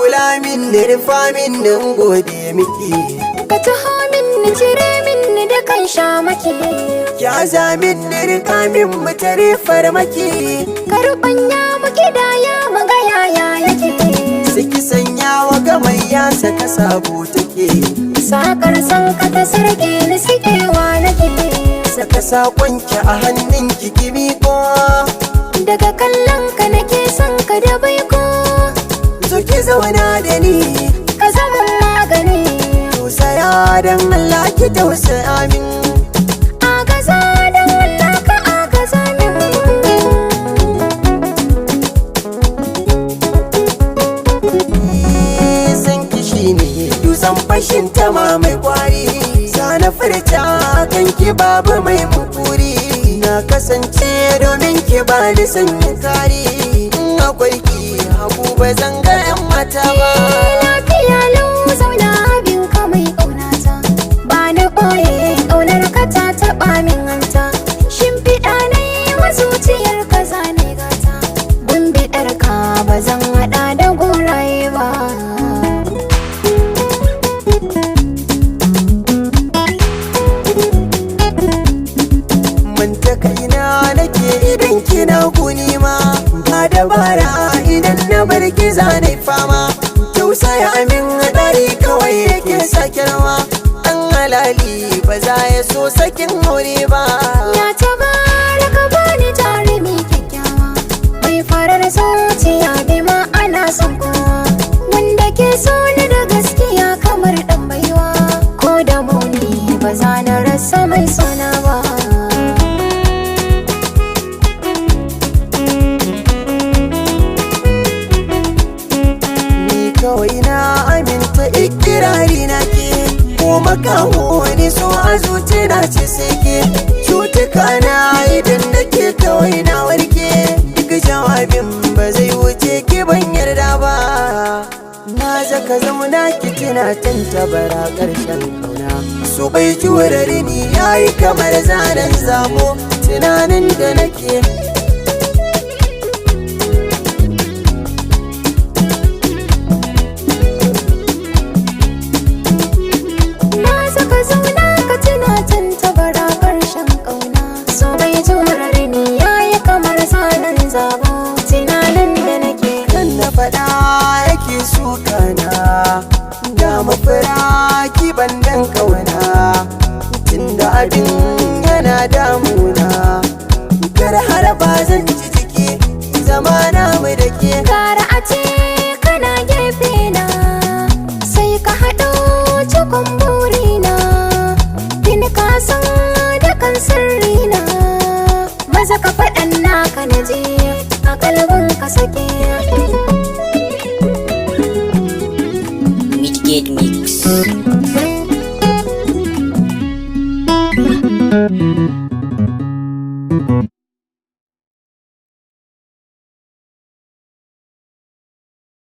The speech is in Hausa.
Kula min rufa min nan gode miki. Ka taho min ni cire min ni da kan shamaki. Ya za min rika min mu tare farmaki. Ka ruɓanya mu kidaya mu ga yaya yake. Siki sanya wa gamayya saka sabo take. Sakar san ka ta sarke ni sikewa nake. Saka sakonki a hannun ki ki miƙo. Daga kallon ka nake son ka da baiko. Zo ki zauna da ni. Ka zama magani. Tausaya dan Allah ki tausaya min. Agaza don Allah ka agaza min. San ki shine dutsen fashin tama mai kwari. Sana furta kan ki babu mai mukuri. Na kasance domin ki ba ni sanyin kari. In akwai ki hagu ba zan ga 'yan mata ba. Lafiya lau zauna abin ka mai ƙaunata. Ba na ɓoye ƙaunar ka ta taɓa min hanta. Shimfiɗa na yi wa zuciyar ka zane gata. Gumbiɗar ka ba zan haɗa da goraye ba. Manta kaina nake idan kina guni ma. Ba dabara idan na bar ki zane fama. Tausaya min hadari kawai yake sakarwa. Dan halali ba za ya so sakin aure ba. Ya tabaraka bani jarumi kyakkyawa. Mai farar zuciya bi ma'ana son kowa. Wanda ke so ni da gaskiya kamar ɗan baiwa. Ko da muni ba za na rasa mai sona ba. Ni kawai na aminta ikirari na ke. Ko makaho wani so a zuci na ce sai ke. Cutuka na idan nake kawai na warke. Duk jawabin ba zai wuce ki ban yarda ba. Na zaka zauna ki tuna tantabara ƙarshen kauna. So bai jurare ni yayi kamar zanen zabo. Tunanin da nake. Na saka zauna ka tuna tantabara ƙarshen ƙauna. So bai jurare ni yayi kamar zanen zabo. Tunanin da nake. Kan na faɗa yake sukana. Da mafura ki bandan kauna. Tunda abin yana damuna. Kar har ba zan ji jiki zama na mu da ke. Gara a ce kana gefe na, sai ka haɗo cikon burina. Tuni ka san dukan sirrina, maza ka faɗan naka na je a kalbin ka sake. Midgate Mix.